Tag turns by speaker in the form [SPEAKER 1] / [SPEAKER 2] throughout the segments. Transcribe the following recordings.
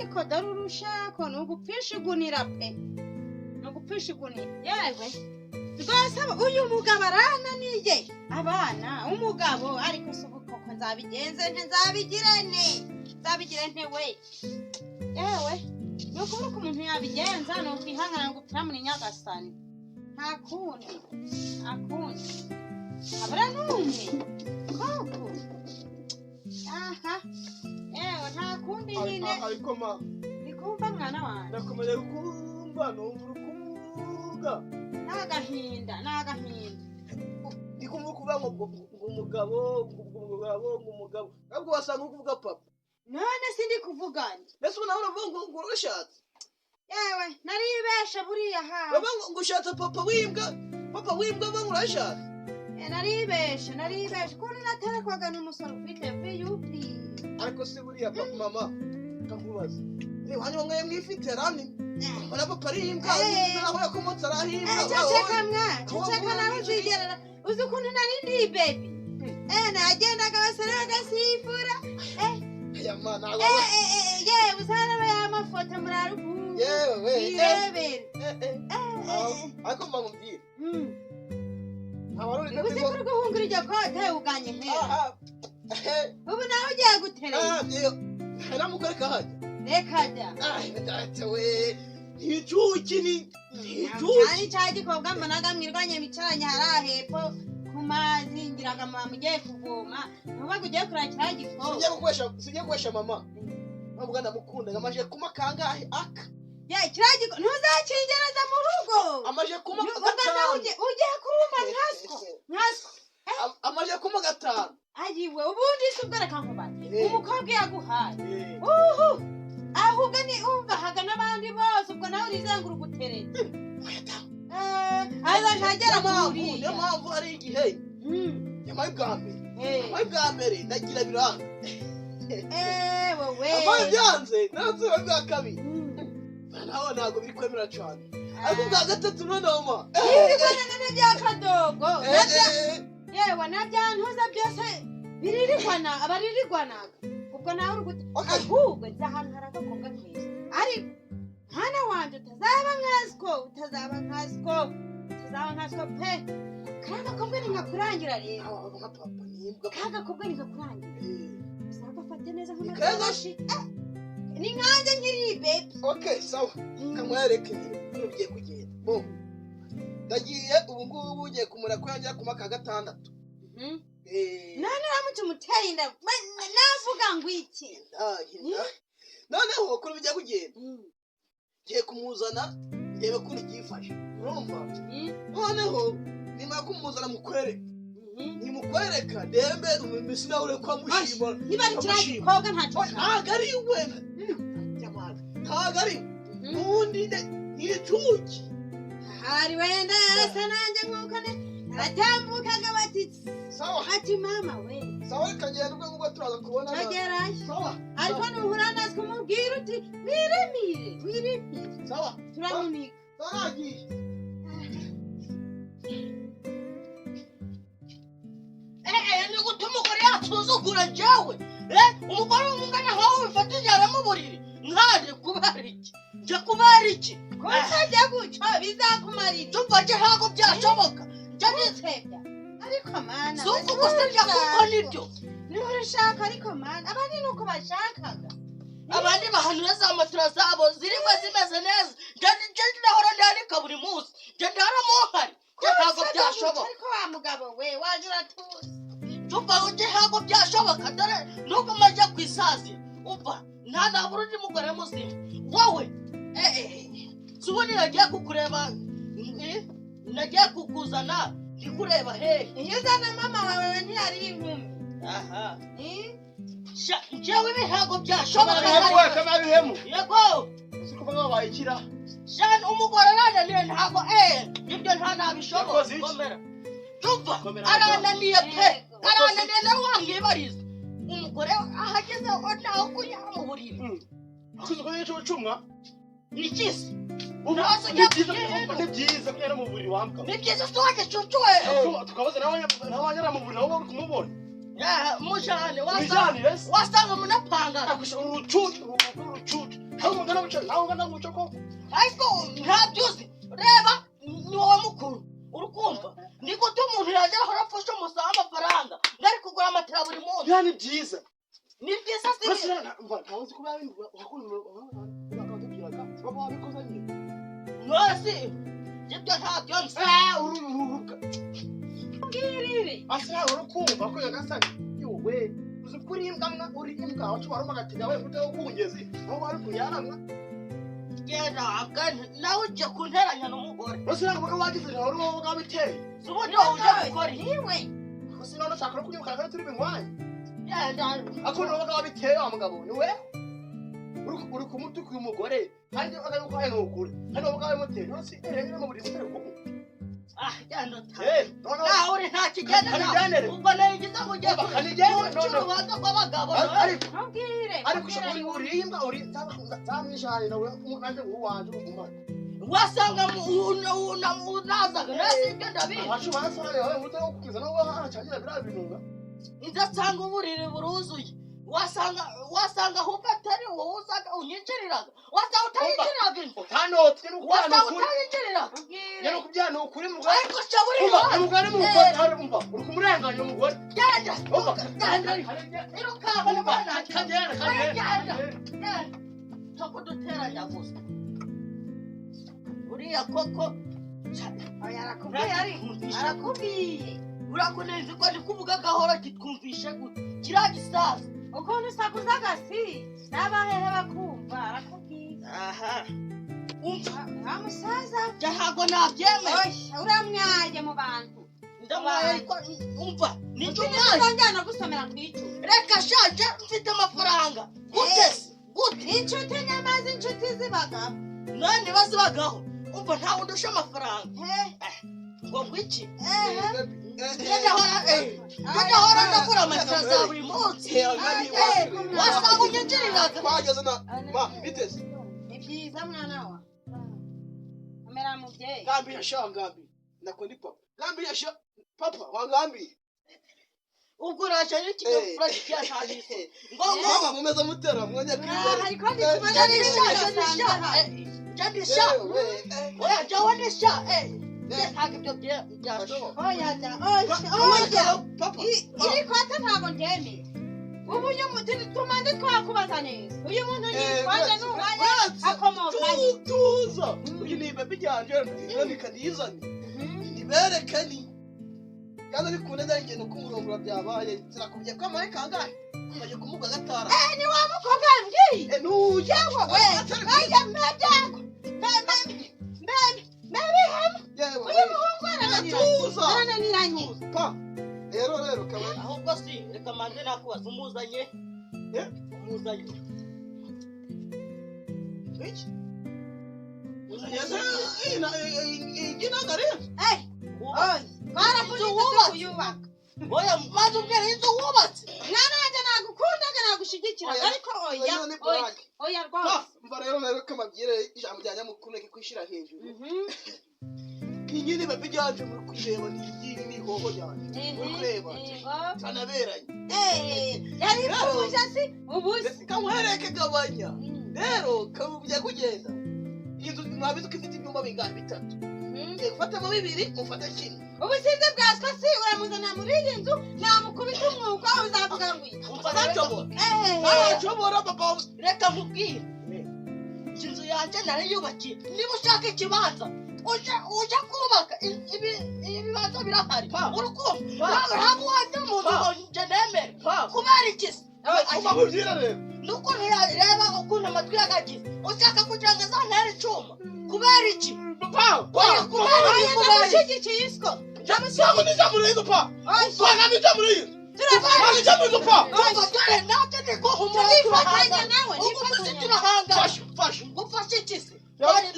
[SPEAKER 1] Ariko dore urushako ni ugupfisha igunira pe, ni ugupfisha igunira. Yewe rwose, uyu mugabo arananiye, abana, umugabo. Ariko si ubu koko nzabigenze nte? Nzabigire nte? Nzabigire nte we? Yewe, ni ukubura uko umuntu yabigenza, ni ukwihangana ngo upfira muri Nyagasani. Nta kundi, nta kundi, habura n'umwe koko. Aha, yewe, nta kundi nyine.
[SPEAKER 2] Ariko ma,
[SPEAKER 1] Ni kumva, mwana wanjye.
[SPEAKER 2] Nakomeje kumva, numva uri kuvuga.
[SPEAKER 1] Ni agahinda, ni agahinda.
[SPEAKER 2] Ndi kumva kuvuga ngo umugabo, ngo umugabo, ngo umugabo, ntabwo wasanga uri kuvuga papa.
[SPEAKER 1] None sindi kuvuga nde?
[SPEAKER 2] Mbese ubu nawe uravuga ngo urashatse?
[SPEAKER 1] Yewe, naribeshe buriya ha.
[SPEAKER 2] Uravuga ngo ushatse papa w'imbwa, papa w'imbwa, uvuga ngo urashatse.
[SPEAKER 1] Naribeshe, naribeshe ukuntu naterekwaga n'umusore ufite viyupi.
[SPEAKER 2] Ariko se buriya papa, mama, kakubaza reba hanyuma, mwe mwifite rani mbona papa ari imbwa, naho yakomotse arahimbwa.
[SPEAKER 1] Ceceka mwa, ceceka nawe uzigerera. Uzi ukuntu nari ndi baby? Nagendaga abasore bagasifura.
[SPEAKER 2] Aya ma, ntabwo.
[SPEAKER 1] Yewe, uzaraba ya mafoto murarugu.
[SPEAKER 2] Yewe we.
[SPEAKER 1] Irebere.
[SPEAKER 2] Ariko mba nkubwire, nta wari uri.
[SPEAKER 1] Uzi ko uri guhungura iryo kote uganye hera? Ubu nawe ugiye guterera?
[SPEAKER 2] Namukwereka hajya.
[SPEAKER 1] Reka jya.
[SPEAKER 2] Data we, nticuki ni nticuki.
[SPEAKER 1] Cyari cya gikobwa mbonaga mwirwanye, bicaranye hariya hepfo ku mazi, ngiraga mama mugiye kuvoma, ntubaga ugiye kureba kiriya gikobwa.
[SPEAKER 2] Singiye gukoresha, singiye gukoresha mama, ntabwo ndamukunda. Amaje kuma kangahe aka?
[SPEAKER 1] Ya, kiriya gikobwa ntuzakingereza mu rugo.
[SPEAKER 2] Amaje kuma
[SPEAKER 1] Ubwo nawe
[SPEAKER 2] gatanu.
[SPEAKER 1] Ugiye kurumva nkaswo nkaswo.
[SPEAKER 2] Amaje kuma gatanu.
[SPEAKER 1] Ayiwe, ubundi si ubwo, reka nkubaze. Umukobwa yaguhaye uhu, ahubwo ni umvahaga n'abandi bose, ubwo nawe urizengura ugutereta.
[SPEAKER 2] Oya da.
[SPEAKER 1] Azaje agera
[SPEAKER 2] Niyo mpamvu,
[SPEAKER 1] kuriya.
[SPEAKER 2] niyo mpamvu hari igihe nyamaye bwa mbere, nyamaye bwa mbere ndagira biranga.
[SPEAKER 1] Wowe.
[SPEAKER 2] Amaye byanze, narasubira bwa kabiri, nawe ntabwo biri kwemera cyane, ariko bwa gatatu noneho ma.
[SPEAKER 1] Ibikorana n'ibya kadogo. Yewe, na bya ntuza byose biririgwana, abaririgwanaga, ubwo nawe uri gute? Ahubwo nzi ahantu hari agakobwa keza, ariko mwana wanjye, utazaba nkaziko, utazaba nkaziko, utazaba nkaziko pe. Kariya gakobwa ni nkakurangira rero.
[SPEAKER 2] Aba nka papa nimbwa.
[SPEAKER 1] Kariya gakobwa ni nkakurangira, uzagafate neza
[SPEAKER 2] Ni keza?
[SPEAKER 1] nk'amatarashi. Ni nkanjye nkiri baby.
[SPEAKER 2] Okay, sawa, kamwereke ukuntu bigiye kugenda. Bo ndagiye ubu ngubu, ugiye kumura ko yongera kuma ka gatandatu.
[SPEAKER 1] None uramutse umuteye inda, navuga ngo iki?
[SPEAKER 2] Inda. Noneho ukuntu bigiye kugenda, ngiye kumuzana ndebe ukuntu byifashe, urumva? Noneho nimara kumuzana mukwereke, nimukwereka ndembe mbese nawe uri kwamushima.
[SPEAKER 1] Niba ari kiriya
[SPEAKER 2] Amushima.
[SPEAKER 1] gikobwa, ntacyo ushaka.
[SPEAKER 2] Ntabwo ari we jamani, ntabwo ari ubundi ni icuki.
[SPEAKER 1] Ahari wenda yarasa nanjye nk'uko naratambukaga bati
[SPEAKER 2] Sawa.
[SPEAKER 1] ati mama we.
[SPEAKER 2] Sawa, reka ngende, ubwo ngubwo turaza kubona.
[SPEAKER 1] Tugerayo.
[SPEAKER 2] Sawa.
[SPEAKER 1] Ariko nuhura natwe umubwira uti wiremire, wiremire.
[SPEAKER 2] Sawa.
[SPEAKER 1] Turamunika.
[SPEAKER 2] Sawa, nagiye.
[SPEAKER 3] Ni gute umugore yasuzugura njyewe? Umugore w'umugana nkawe wifata ijana mu buriri, nkaje kubera iki? Nje kubera iki?
[SPEAKER 1] Kutajya gutyo bizakumarira.
[SPEAKER 3] Tumva, nje ntabwo byashoboka, nje ni
[SPEAKER 1] Gutebya, ariko mana.
[SPEAKER 3] Si uko gusebya, kuko nibyo.
[SPEAKER 1] Niho urushaka, ariko mana, abandi ni uko bashakaga.
[SPEAKER 3] Abandi bahanura za matora zabo zirimo zimeze neza, nje nje ndahora ndanika buri munsi, nje ndahora mu nkari, nje ntabwo
[SPEAKER 1] Gutya,
[SPEAKER 3] byashoboka.
[SPEAKER 1] ariko wa mugabo we waje uratuza.
[SPEAKER 3] Tumva, nje ntabwo byashoboka. Dore nubwo maze ku isazi, umva, nta nabura undi mugore muzima wowe. Si ubundi nagiye kukureba, nagiye kukuzana ndikureba hehe?
[SPEAKER 1] Iyo uzana mama wawe, we ntiyari inkumi.
[SPEAKER 3] Aha.
[SPEAKER 1] Eh?
[SPEAKER 3] Sha, njyewe ibi ntabwo byashoboka.
[SPEAKER 2] Kamabihemu we, kamabihemu.
[SPEAKER 3] Yego.
[SPEAKER 2] Uzi ko bamwe bayikira?
[SPEAKER 3] Sha, umugore arananiye, ntabwo ibyo nta nabishobora.
[SPEAKER 2] Yakoze iki?
[SPEAKER 3] Komera, tumva.
[SPEAKER 2] Komera.
[SPEAKER 3] Arananiye pe.
[SPEAKER 1] Yego.
[SPEAKER 3] Arananiye nawe wamwibariza umugore ahageze naho kunyara mu buriri.
[SPEAKER 2] Akuze ko yicucumwa.
[SPEAKER 3] Ni ikisi.
[SPEAKER 2] Ubu
[SPEAKER 3] Ntazo
[SPEAKER 2] ni byiza.
[SPEAKER 3] njya.
[SPEAKER 2] Ni byiza kunyara mu buriri wambwa.
[SPEAKER 3] Ni byiza se wagicucuwe?
[SPEAKER 2] Tukabaza n'abanyara mu buriri, nabo bari kumubona.
[SPEAKER 3] Mujane wasanga.
[SPEAKER 2] Wijanire se.
[SPEAKER 3] Wasanga munapangana.
[SPEAKER 2] Akusha urucucu, urucucu. Ntabwo ungana gutyo, ntabwo ungana gutyo koko.
[SPEAKER 3] Ariko ntabyo uzi. Reba, ni wowe mukuru, uri kumva? Ni gute umuntu yajya ahora apfusha umusaha amafaranga ngari kugura amatera buri munsi?
[SPEAKER 2] Biriya ni byiza.
[SPEAKER 3] Ni byiza si?
[SPEAKER 2] Basi ntawe uzi ko bakatubwiraga baba wabikoze nyine.
[SPEAKER 3] Nose ibyo ntabyo nzi.
[SPEAKER 2] Eh, uru urubuga.
[SPEAKER 1] Mbwirire.
[SPEAKER 2] Asa nawe uri kumva ko nyagasani yowe uzi ko uri imbwa mwa, uri imbwa wacu waruma agatinya we utaho kungezi aho wari kuyaramwa.
[SPEAKER 3] Genda nawe ujya kunteranya n'umugore.
[SPEAKER 2] Basi ntabwo wabaga wagize ntawe uri wowe wabiteye.
[SPEAKER 3] Si ubundi wowe ujya gukora iki?
[SPEAKER 1] Niwe.
[SPEAKER 2] Gusa none ushaka no kunyirukana kandi turi binywanyi.
[SPEAKER 3] Genda.
[SPEAKER 2] Ako ni wabaga wabiteye wa mugabo ni we uri kumutuka uyu mugore kandi wabaga yuko ari ukuri kandi wabaga wabimuteye none si ere nyine mu buriri mutari kumwe.
[SPEAKER 3] Ah, genda.
[SPEAKER 2] Eh, none
[SPEAKER 3] Nawe uri nta kigenda nawe.
[SPEAKER 2] Kanigendere.
[SPEAKER 3] Ubwo nayigize ngo ugiye
[SPEAKER 2] Kanigendere,
[SPEAKER 3] guca
[SPEAKER 2] no, no.
[SPEAKER 3] urubanza rw'abagabo.
[SPEAKER 2] Ariko
[SPEAKER 1] Ntubwire.
[SPEAKER 2] ariko uri uri imbwa uri zamwishaye nawe nanjye uwanje ugumane.
[SPEAKER 3] Wasanga unazaga nasi ibyo ndabizi.
[SPEAKER 2] Abacu basara yawe mutari kukiza nawe haracangira biriya binunga.
[SPEAKER 3] Ndasanga uburiri buruzuye, wasanga ahubwo atari wowe uzaga unyinjiriraga, wasanga utayinjiriraga inzu.
[SPEAKER 2] Utanotse no kubyana
[SPEAKER 3] Wasanga
[SPEAKER 2] ukuri.
[SPEAKER 3] utayinjiriraga.
[SPEAKER 1] Ntubwire.
[SPEAKER 2] Nyine kubyana ukuri mugore.
[SPEAKER 3] Ariko sha buriya
[SPEAKER 2] Umva umugore n'umugore hari umva uri kumurenganya umugore.
[SPEAKER 3] Genda.
[SPEAKER 2] Umva.
[SPEAKER 3] Genda, irukanka.
[SPEAKER 2] Umva kagenda
[SPEAKER 3] Genda.
[SPEAKER 2] kagenda.
[SPEAKER 3] Genda cyo kuduteranya gusa uriya koko.
[SPEAKER 1] Oya, arakubwiye ariko. Arakubwiye.
[SPEAKER 3] Urakunenze ko ndi kuvuga gahoro kitwumvishe gute kiriya gisaza?
[SPEAKER 1] Ukuntu usakuza agasi n'abahehe bakumva, arakubwiye.
[SPEAKER 3] Aha, umva.
[SPEAKER 1] Wa musaza.
[SPEAKER 3] Njye ntabwo nabyemera.
[SPEAKER 1] Oya, uramwaye mu bantu.
[SPEAKER 3] Ndamwaye ariko umva nicyo umwaye.
[SPEAKER 1] Utongera no gusomera ku icumi.
[SPEAKER 3] Reka shaje, mfite amafaranga gute se? Gute?
[SPEAKER 1] Inshuti nyamazi, inshuti zibagaho.
[SPEAKER 3] None bazibagaho, umva, ntawe undusha amafaranga.
[SPEAKER 1] He.
[SPEAKER 3] Ngo ngwiki?
[SPEAKER 1] Ehe.
[SPEAKER 3] Njye ndahora ndagura amatara za buri munsi, wasanga unyinjiriraga.
[SPEAKER 2] Twageze na ma biteze.
[SPEAKER 1] Ni byiza mwana wa komera mubyeyi.
[SPEAKER 2] Gambi sha gambi nako ndi papa gambi sha papa wangambi.
[SPEAKER 3] Ubwo uraje n'ikinyabupfura kiryashanyije ngo
[SPEAKER 2] Mama mumeze mutera mwanya.
[SPEAKER 1] Ah, ariko ndi
[SPEAKER 3] njye nisha, njye nisha, njye nisha, oya, njyewe nisha, njye ntabwo ibyo byashoboka.
[SPEAKER 1] Oya da, oya, oya.
[SPEAKER 2] Papa.
[SPEAKER 1] Iri kote ntabwo ryemeye. Ubu uyu muntu tumanze twakubaza neza, uyu muntu yitwaje n'uwaye, akomoka he?
[SPEAKER 2] Tuza, uyu ni baby ryanje reka nizane nibereke ni kandi bikunde nanjye no kumurongora byabaye zirakubye ko amaye kangahe maze kumuga gatara.
[SPEAKER 1] Eh, ni wa mukobwa mbwiye.
[SPEAKER 2] Eh, nuya.
[SPEAKER 1] Yewe we, oya, mbebyago mbebihema.
[SPEAKER 2] Yewe.
[SPEAKER 1] Uyu muhungu arananiranye.
[SPEAKER 2] Tuza.
[SPEAKER 1] Arananiranye.
[SPEAKER 2] Pa rero kaba.
[SPEAKER 3] Ahubwo si reka manze nakubaza, umuzanye?
[SPEAKER 2] Eh?
[SPEAKER 3] Umuzanye?
[SPEAKER 2] Iki ese ina igina rero.
[SPEAKER 1] Eh, oya, twarafunitse
[SPEAKER 3] Wubatse.
[SPEAKER 1] kuyubaka.
[SPEAKER 3] Oya, maze ubwira inzu wubatse.
[SPEAKER 1] Mwana wanjye, nagukundaga, nagushyigikiraga,
[SPEAKER 2] Oya,
[SPEAKER 1] ariko oya.
[SPEAKER 2] Oya, ni
[SPEAKER 1] Oya.
[SPEAKER 2] black.
[SPEAKER 1] Oya
[SPEAKER 2] Pa
[SPEAKER 1] rwose.
[SPEAKER 2] mva rero kamabwire ijambo rya nyamukuru reke kwishira hejuru. Iyi ni baby ryanje muri kureba, ni iyi ni hoho ryanje muri kureba.
[SPEAKER 1] Yego.
[SPEAKER 2] Tanaberanye.
[SPEAKER 1] Eh, yari ifuje si ubu se.
[SPEAKER 2] Kamuhereke gabanya rero kamubye kugenda. Iyi nzu mwabizi ko ifite ibyumba bingahe? Bitatu. Ngiye gufatamo bibiri, mufate kimwe.
[SPEAKER 1] Ubusinzi bwa si uramuzana muri iyi nzu, namukubita umwuka uzavuga ngo iki?
[SPEAKER 3] Umva rero.
[SPEAKER 2] Ntashobora.
[SPEAKER 1] Eh,
[SPEAKER 2] Ntashobora papa.
[SPEAKER 3] Reka nkubwire, inzu yanjye narayubakiye. Niba ushaka ikibanza uje kubaka, ibibanza birahari.
[SPEAKER 2] Pa.
[SPEAKER 3] Urukumva?
[SPEAKER 2] Pa.
[SPEAKER 3] Ntabwo wajya mu nzu
[SPEAKER 2] Pa.
[SPEAKER 3] ngo njye nemere.
[SPEAKER 2] Pa.
[SPEAKER 3] Kubera iki se?
[SPEAKER 2] Umva nkubwire rero.
[SPEAKER 3] N'ukuntu reba ukuntu amatwi yagagize, ushaka kugira ngo azantere icyuma kubera iki?
[SPEAKER 2] Pa pa.
[SPEAKER 3] Oya, kubera
[SPEAKER 1] oya,
[SPEAKER 3] iki? Kubera iki?
[SPEAKER 1] ndamushyigikiye isiko.
[SPEAKER 2] Ntabwo nijya muri iyi nzu pa.
[SPEAKER 1] Oya.
[SPEAKER 2] Pa ntabwo nijya muri iyi nzu. Ntabwo nijya muri iyi nzu pa.
[SPEAKER 3] Umva, dore natwe ni ko humura.
[SPEAKER 1] Turifatanya
[SPEAKER 3] Turahangana.
[SPEAKER 1] nawe.
[SPEAKER 3] Ubu tuzi
[SPEAKER 1] Nifatanya.
[SPEAKER 3] turahangana.
[SPEAKER 2] Fasha fasha.
[SPEAKER 3] Ngufashe iki se?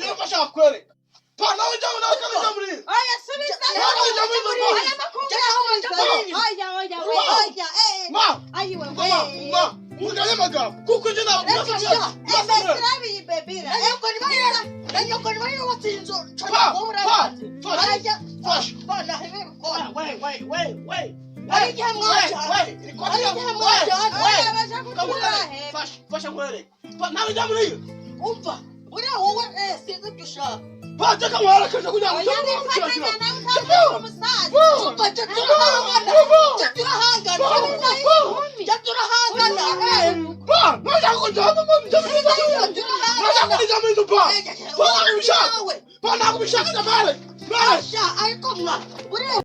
[SPEAKER 2] Rero fasha kwereka pa nawe njya nawe kandi njya muri iyi nzu.
[SPEAKER 1] Oya, subiza.
[SPEAKER 2] Ntabwo njya muri iyi nzu pa.
[SPEAKER 1] Aya makuru.
[SPEAKER 3] Njye nawe njya muri iyi nzu.
[SPEAKER 1] Oya, oya, we, oya, eh,
[SPEAKER 2] Ma
[SPEAKER 1] ayiwe
[SPEAKER 2] ma
[SPEAKER 1] we.
[SPEAKER 2] ma muganye amagambo kuko njye ntabwo
[SPEAKER 3] Reka sha.
[SPEAKER 1] Eh, mbese iyi bebira.
[SPEAKER 3] Na nyoko na nyoko niba yubatse inzu.
[SPEAKER 2] Pa, pa, fasha.
[SPEAKER 3] Arajya
[SPEAKER 2] Fasha.
[SPEAKER 3] bana ibikora.
[SPEAKER 2] We we we we.
[SPEAKER 3] Hari igihe mwajyana.
[SPEAKER 2] We
[SPEAKER 3] Hari igihe mwajyana.
[SPEAKER 1] Oya, baje kutura he.
[SPEAKER 2] Fasha fasha nkwereke pa nawe njya muri iyi nzu.
[SPEAKER 3] Umva, buriya wowe sinzi ibyo ushaka.
[SPEAKER 2] Bateka mwarekeje kugira ngo
[SPEAKER 1] Oya, nifatanya nawe utazaba umusaza.
[SPEAKER 3] Umva, jya turahangana, jya turahangana, jya turahangana.
[SPEAKER 2] Ba, nashaka kujyana mu nzu, nashaka kujya mu nzu ba.
[SPEAKER 3] Eh,
[SPEAKER 2] Ba, ntabwo ubishaka.
[SPEAKER 3] nawe.
[SPEAKER 2] Ba, ntabwo ubishaka, mare. Mare.
[SPEAKER 3] Sha, ariko mwa buriya.